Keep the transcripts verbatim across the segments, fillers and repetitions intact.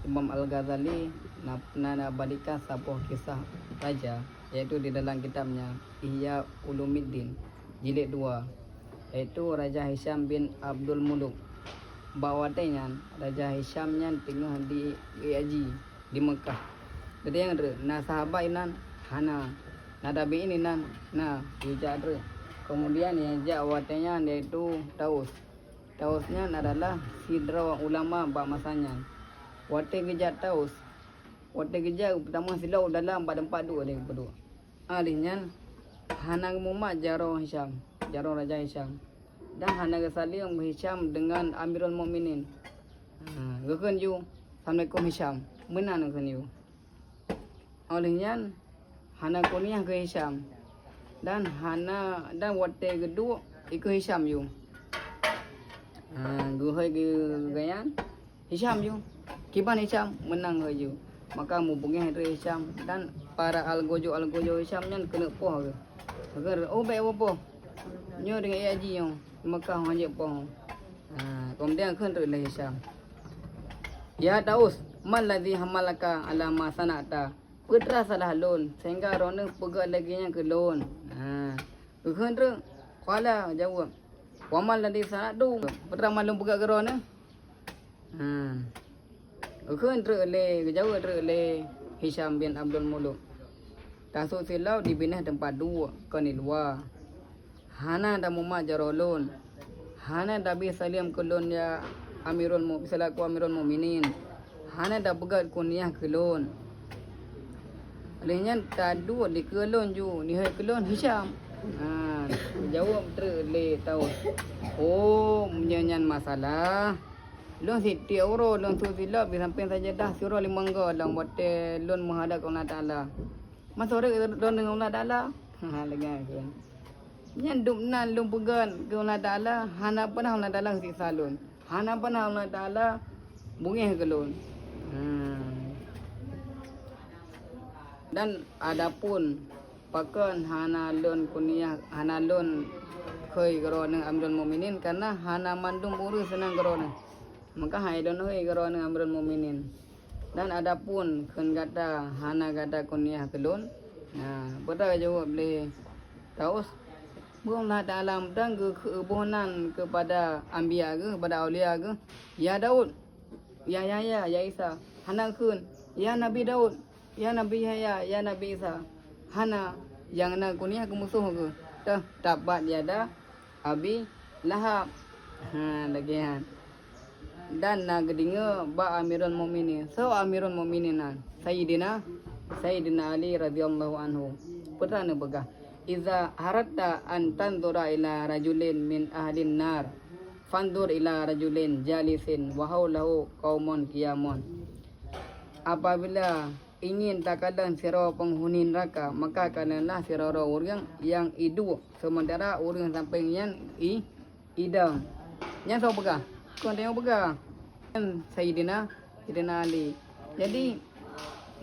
Imam Al-Ghazali na, na, na badikan saboh kisah raja, yaitu di dalam kitabnya Ihya Ulumuddin, jilid dua, yaitu Raja Hisham bin Abdul Muluk. Bak watée nyan, Raja Hisham nyan teungoh di, di haji di Meukah. Geutanyong treuk, na sahabat inan? Hana. Na tabi'in inan? Na. Geujak treuk. Keumudian nyang jak watée nyan yaitu Taus. Taus nyan adalah sidroe ulama bak masa nyan. Watée geujak Taus, watée geujak, tamong sidroe u dalam bak teumpat duek lé geuduek. Ah lheueh nyan hana geumumat jaroe Hisham, jaroe Raja Hisham, dan hana geusaleuem Hisham deungon Amirul Mukminin. Ha, geukheun ju, "Assalamualaikum Hisham." Meunan geukheun ju. Óh lheueh nyan hana kuniah keu Hisham, dan hana, dan watée geuduek ikeue Hisham ju. Ha, geuhôi geu-, geuyan Hisham ju. Kiban Hisham, meunan hôi ju. Maka mubeungéh treuk Hisham, dan para algojo-algojo Hisham nyan keuneuk poh geuh. Geukheun, "Oh, bék poh. Nyoe deungon ék haji nyoe, Meukah han jeuet poh." Ha, keumudian kheun treuk lé Hisham, "Ya Taus, mal ladzi hamalaka ala ma sana'ta?" Peue teuma salah lôn sehingga droeneueh peugah lagée nyan keu lôn? Ha, geukheun treuk, qala, jaweueb, "Wa mal ladzi sana'tu?" Peue teuma lôn peugah keu droeneueh? Ha. Geukheun treuk lé, geujaweueb treuk lé Hisham bin Abdul Muluk, "Tasôk silau di binéh teumpat duek, kon di luwa. Hana tamumat jaroe lôn. Hana tabri saleuem keu lôn ya Amirul Mu-, selaku Amirul Mukminin. Hana tapeugét kuniah keu lôn. Lheueh nyan taduek dikeue lôn ju, nihôi keu lôn Hisham." Ha, geujaweueb treuk lé Taus, "Oh, meunyoe nyan masalah, lôn sitiek uroe lôn sôk silau di sampéng sajadah siuroe limong goe lam watée lôn meuhadab keu Allah Taala. Masa rhot droeneueh ngon Allah Taala." Ha, lagée nyan kheun. Nyan dum nan lôn peugah keu Allah Taala, hana peunah Allah Taala siksa lôn. Hana peunah Allah Taala beungéh keu lôn. Hmm. Dan adapun pakon hana lôn kuniah, hana lôn hôi keu droeneueh Amirul Mukminin, karena hana mandum ureuëng seunang keu droeneueh. Maka hai lôn hôi keu droeneueh Amirul Mukminin. Dan adapun kheun gata hana gata kuniah keu lôn, nah, peue teuma geujaweueb lé Taus, "Beuh Allah Taala meuteung geukheue boh nan keupada anbiya geuh, keupada aulia geuh, 'Ya Daud, ya Yahya, ya Isa.' Hana kheun, 'Ya Nabi Daud, ya Nabi Yahya, ya Nabi Isa.' Hana, nyang na kuniah keu musoh geuh, teuh, tabbat yada Abi Lahab." Ha, lagée nyan. Dan na geudeungoe bak Amirul Mukminin. Soe Amirul Mukminin nyan? Sayyidina, Sayyidina Ali radhiyallahu anhu. Peue teuma neupeugah, "Iza aratta an tanzura ila rajulin min ahlin nar, fanzur ila rajulin jalisin wa haulahu qaumun qiyamun." Apabila ingin takalon sidroe peunghuni neuraka, maka kalonlah sidroe ureuëng nyang iduek, seumeuntara ureuëng sampéng nyan i, idong. Nyan soe peugah? Kon tanyoe peugah. Nyan Sayyidina, Sayyidina Ali. Jadi,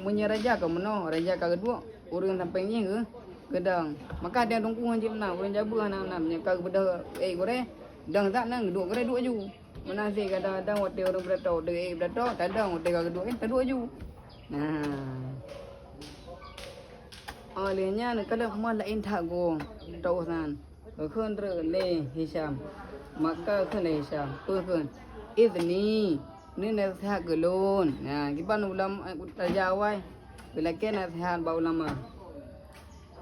meunyoe raja ka meunoe, raja ka geuduek, ureuëng sampéng jih geu-, geudong. Maka ada teungku ngon cit meunan, ureuëng jabeue hana meunan. Meunyoe ka geubeudôh ék gurée, dong that nan geuduek gurée duek ju. Meunan cit kadang-kadang watée ureuëng beuratoe, deuek beuratoe, tadong watée ka geuduek, eh, taduek ju. Nah. Óh lheueh nyan ka lheueh meuh laén that goe Taus nyan. Geukheun treuk lé Hisham. Maka kheun lé Hisham, peue kheun, "Idzni, neunaseuhat keu lôn." Nah, kiban ulama, eh, raja awai geulakée naseuhat bak ulama.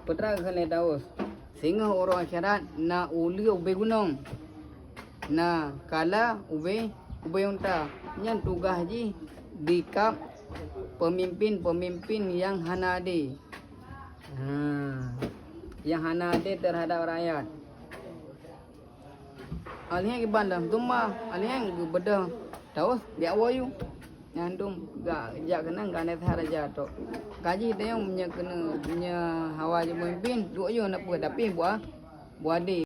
Peue teuma kheun lé Taus, "Singoh uroe akhirat na uleue ubé gunong, na kala ubé, ubé unta. Nyan tugaih jih dikab peumimpén-peumimpén nyang hana adé. Ha, nyang hana adé teuhadab rakyat." Óh lheueh nyan kiban lom, teuma óh lheueh nyan geubeudôh Taus, jak woe ju. Nyan dum gak jak keunan gak naseuhat raja trok. Ka jih tanyoe meunyoe keuneuk, meunyoe hawa jeuet meumimpén, duek ju hana peue, tapi buah, buah adé.